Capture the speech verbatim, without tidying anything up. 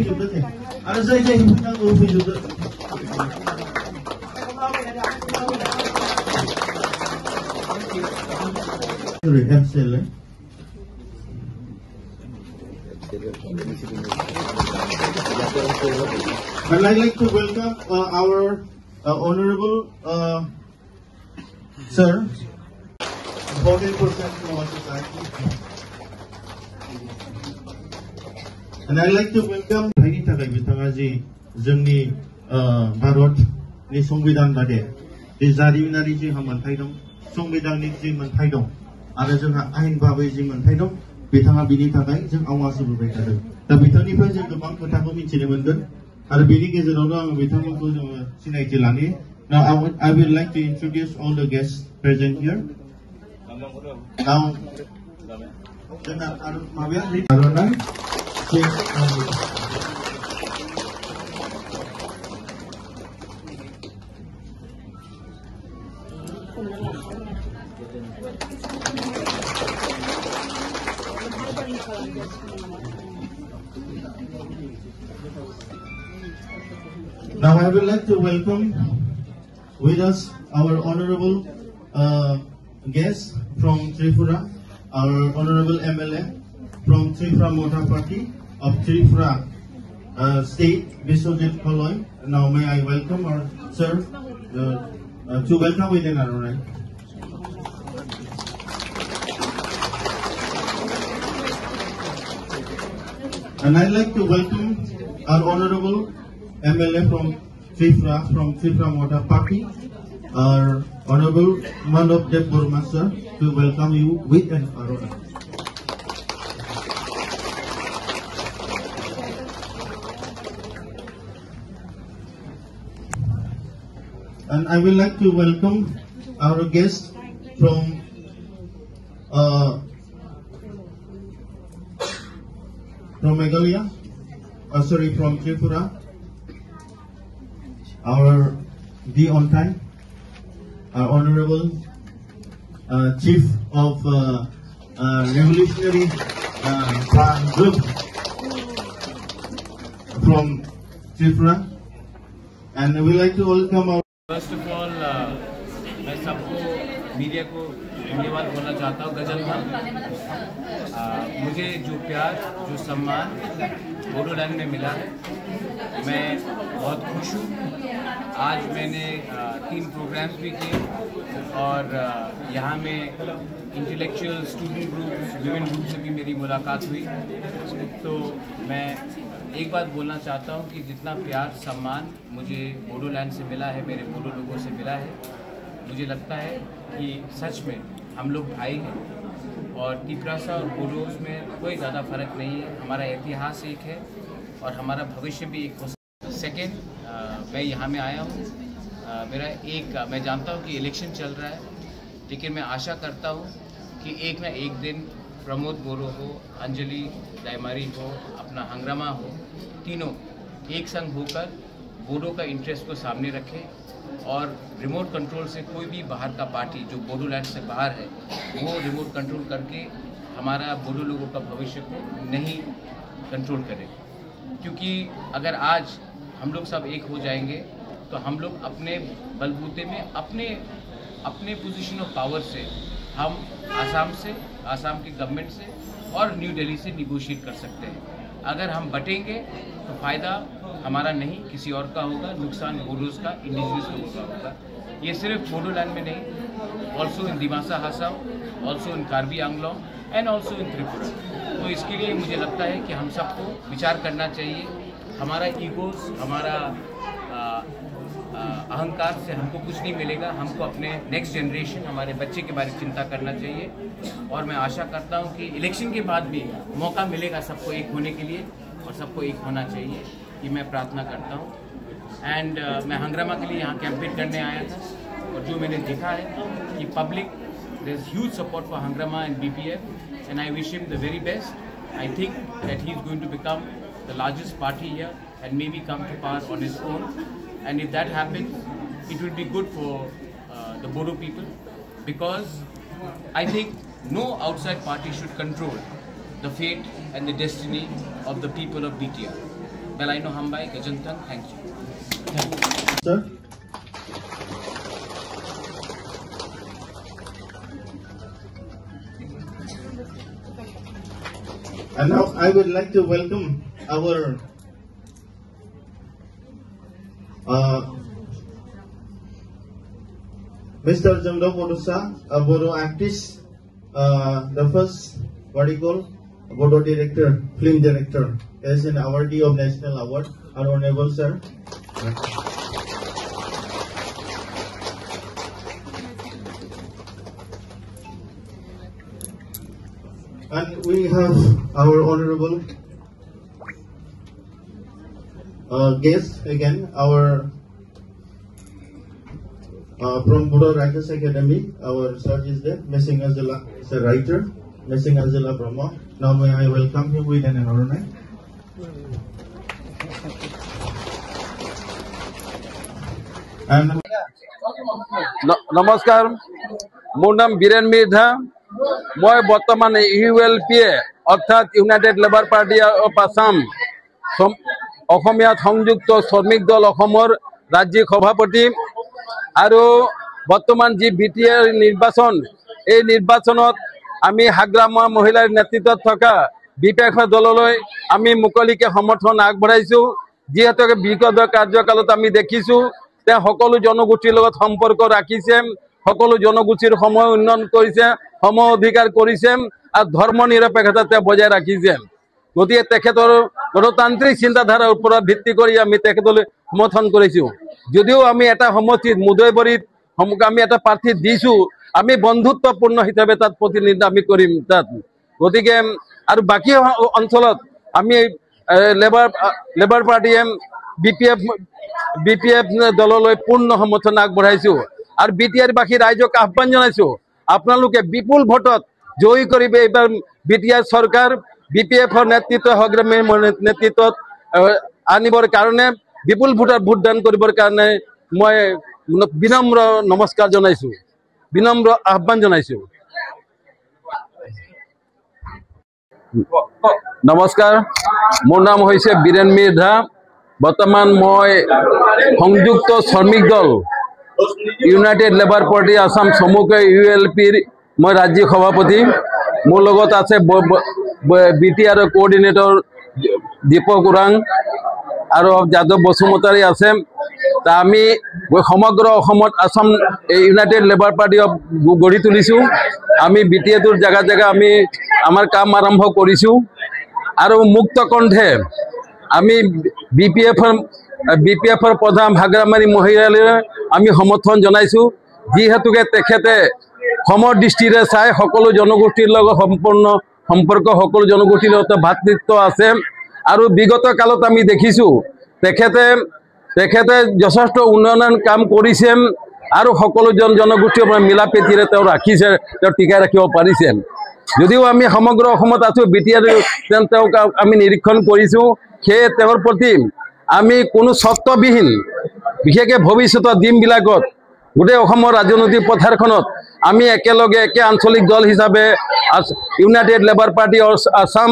Aro jai jai himphai nango, himphai jodi. Sorry, M C L A. And I'd like to welcome, uh, our, uh, honorable, uh, sir, voting process from our society. And I'd like to welcome, haini takai bitanga ji jengni, uh, Bharat ni Songbidan bade, di jariminari ji ha manthai dong, Songbidan ni ji manthai dong, aro jengha ain babai ji manthai dong, bitanga bini takai jeng awa subu bai kadang. Da bitani pha jeng gabang kotha ko michine mangkon. Aro bini gejerono ang bithamono jono sinai jilani. Now I would, I would like to introduce all the guests present here. Now, jana aro mabya ni aro na. Now I would like to welcome with us our honorable, uh, guest from Tripura, our honorable M L A from Tripura Motha Party of Tripura, uh, State, Biswajit Koloi. Now may I welcome our sir, uh, uh, to welcome with an honorary. And I'd like to welcome our honorable M L A from Tripura, from Tripura Motha Party, our honorable Manav Debbarma sir, to welcome you with an honorary. And I would like to welcome our guest from, uh, from Meghalaya, uh, sorry, from Tripura, our D Ontai, our honorable, uh, chief of, uh, uh, revolutionary, uh, group from Tripura, and we like to welcome our First of all, uh, मैं सबको, मीडिया को धन्यवाद बोलना चाहता हूँ। गजल भाई, uh, मुझे जो प्यार, जो सम्मान बोडोलैंड में मिला है, मैं बहुत खुश हूँ। आज मैंने, uh, तीन प्रोग्राम्स भी किए और, uh, यहाँ में intellectual, student groups, women group से भी मेरी मुलाकात हुई। तो मैं एक बात बोलना चाहता हूँ कि जितना प्यार, सम्मान मुझे बोडोलैंड से मिला है, मेरे बोडो लोगों से मिला है, मुझे लगता है कि सच में हम लोग भाई हैं और तिपरासा और बोडोज में कोई ज़्यादा फ़र्क नहीं है। हमारा इतिहास एक है और हमारा भविष्य भी एक हो सकता है। सेकेंड, अ, मैं यहाँ में आया हूँ, अ, मेरा एक, अ, मैं जानता हूँ कि इलेक्शन चल रहा है, लेकिन मैं आशा करता हूँ कि एक ना एक दिन प्रमोद बोरो हो, अंजलि दाइमारी हो, अपना हंग्रामा हो, तीनों एक संग होकर बोडो का इंटरेस्ट को सामने रखें और रिमोट कंट्रोल से कोई भी बाहर का पार्टी जो बोडोलैंड से बाहर है, वो रिमोट कंट्रोल करके हमारा बोडो लोगों का भविष्य को नहीं कंट्रोल करे। क्योंकि अगर आज हम लोग सब एक हो जाएंगे, तो हम लोग अपने बलबूते में, अपने, अपने पोजीशन ऑफ पावर से हम आसाम से, आसाम की गवर्नमेंट से और न्यू दिल्ली से निगोशिएट कर सकते हैं। अगर हम बटेंगे, तो फ़ायदा हमारा नहीं, किसी और का होगा, नुकसान बोडोज का, इंडिजिनस लोगों का होगा। ये सिर्फ बोडोलैंड में नहीं, also in Dimasa Hasao, also in Karbi Anglong, and also in Tripura. तो इसके लिए मुझे लगता है कि हम सबको विचार करना चाहिए। हमारा ईगोस, हमारा, आ, आ, अहंकार से हमको कुछ नहीं मिलेगा। हमको अपने नेक्स्ट जनरेशन, हमारे बच्चे के बारे में चिंता करना चाहिए। और मैं आशा करता हूँ कि इलेक्शन के बाद भी मौका मिलेगा सबको एक होने के लिए और सबको एक होना चाहिए, ये मैं प्रार्थना करता हूँ। एंड, अ, मैं हंग्रामा के लिए यहाँ कैंपेन करने आया था और जो मैंने देखा है कि public, there is huge support for Hangrama and B P F, and I wish him the very best. I think that he is going to become the largest party here and maybe come to power on his own. And if that happens, it will be good for, uh, the Bodo people, because I think no outside party should control the fate and the destiny of the people of B T R. Belaino hambai, gojontong, thank you. Sir. And now I would like to welcome our, uh, Mister Jangdo Bodosa, a Bodo artist, uh, the first, what do you call, Bodo director, film director, as an awardee of National Award, our honorable sir. And we have our honorable, uh, guest again, our, uh, from Bodo Writers Academy, our sir is there, Messing Angela is a writer, Messing Angela Brahma. Now may I welcome him with an environment. And ন-, নমস্কাৰ, মোৰ নাম বীৰেণ মিৰ্ধা। মই বৰ্তমান U L P A, অৰ্থাৎ United labour party of Assam, সম-, অসমীয়াত সংযুক্ত শ্ৰমিক দল অসমৰ ৰাজ্যিক সভাপতি। আৰু বৰ্তমান যি বি টি এৰ নিৰ্বাচন, এই নিৰ্বাচনত আমি হাগ্ৰামা মহিলাৰ নেতৃত্বত থকা বি পি এফ দললৈ আমি মুকলিকে সমৰ্থন আগবঢ়াইছো। যিহেতুকে বিগত কাৰ্যকালত আমি দেখিছো, তেওঁ সকলো জনগোষ্ঠীৰ লগত সম্পৰ্ক ৰাখিছে, সকলো জনগোষ্ঠীৰ সময় উন্নয়ন কৰিছে, সম অধিকাৰ কৰিছে আৰু ধৰ্ম নিৰপেক্ষতা তেওঁ বজাই ৰাখিছে। গতিকে তেখেতৰ গণতান্ত্ৰিক চিন্তাধাৰাৰ ওপৰত ভিত্তি কৰি আমি তেখেতলৈ সমৰ্থন কৰিছো। যদিও আমি এটা সমষ্টিত, মুদৈবৰীত সম-, আমি এটা প্ৰাৰ্থী দিছো, আমি বন্ধুত্বপূৰ্ণ হিচাপে তাত প্ৰতিনিধিত্ব আমি কৰিম তাত। গতিকে আৰু বাকী অ-, অঞ্চলত আমি, এ, লেবাৰ, আ, লেবাৰ পাৰ্টিয়ে B P F, B P F দললৈ পূৰ্ণ সমৰ্থন আগবঢ়াইছো আৰু বি টি আৰ বাসী ৰাইজক আহ্বান জনাইছো, আপোনালোকে বিপুল ভোটত জয়ী কৰিব এইবাৰ বি টি আৰ চৰকাৰ, বি পি এফৰ নেতৃত্ব, হগ্ৰামীৰ নেতৃত্বত, আ, আনিবৰ কাৰণে, বিপুল ভোটত ভোটদান কৰিবৰ কাৰণে মই বিনম্ৰ নমস্কাৰ জনাইছো, বিনম্ৰ আহ্বান জনাইছো। নমস্কাৰ, মোৰ নাম হৈছে বীৰেণ মিৰ্ধা। বৰ্তমান মই সংযুক্ত শ্ৰমিক দল, ইউনাইটেড লেবাৰ পাৰ্টি আছাম চমুকৈ ইউ এল পিৰ মই ৰাজ্যিক সভাপতি। মোৰ লগত আছে ব-, ব-, ব-, বি টি আৰৰ কোঅৰ্ডিনেটৰ দীপক ওৰাং আৰু যাদৱ বসুমতাৰী আছে। তা আমি সমগ্ৰ অসমত আছাম, এই ইউনাইটেড লেবাৰ পাৰ্টি অফ গ-, গঢ়ি তুলিছো। আমি বি টি এ টোৰ জেগা জেগা আমি আমাৰ কাম আৰম্ভ কৰিছো আৰু মুক্ত কণ্ঠে আমি বি পি এফৰ, বি পি এফৰ প্ৰধান হাগ্ৰামাৰী মহিলালৈ আমি সমৰ্থন জনাইছো। যিহেতুকে তেখেতে সম দৃষ্টিৰে চাই সকলো জনগোষ্ঠীৰ লগত সম্পূৰ্ণ সম্পৰ্ক, সকলো জনগোষ্ঠীৰ লগতে ভাতৃত্ব আছে। আৰু বিগত কালত আমি দেখিছো তেখেতে, তেখেতে যথেষ্ট উন্নয়ন কাম কৰিছে আৰু সকলো জন জনগোষ্ঠী আপোনাৰ মিলা প্ৰীতিৰে তেওঁ ৰাখিছে, তেওঁ টিকাই ৰাখিব পাৰিছে। যদিও আমি সমগ্ৰ অসমত আছো, বি টি আৰ তেওঁ, তেওঁক আমি নিৰীক্ষণ কৰিছো। সেয়ে তেওঁৰ প্ৰতি আমি কোনো স্বত্ববিহীন, বিশেষকৈ ভৱিষ্যতৰ দিনবিলাকত গোটেই অসমৰ ৰাজনৈতিক পথাৰখনত আমি একেলগে একে আঞ্চলিক দল হিচাপে আছ-, ইউনাইটেড লেবাৰ পাৰ্টি অছ-, আছাম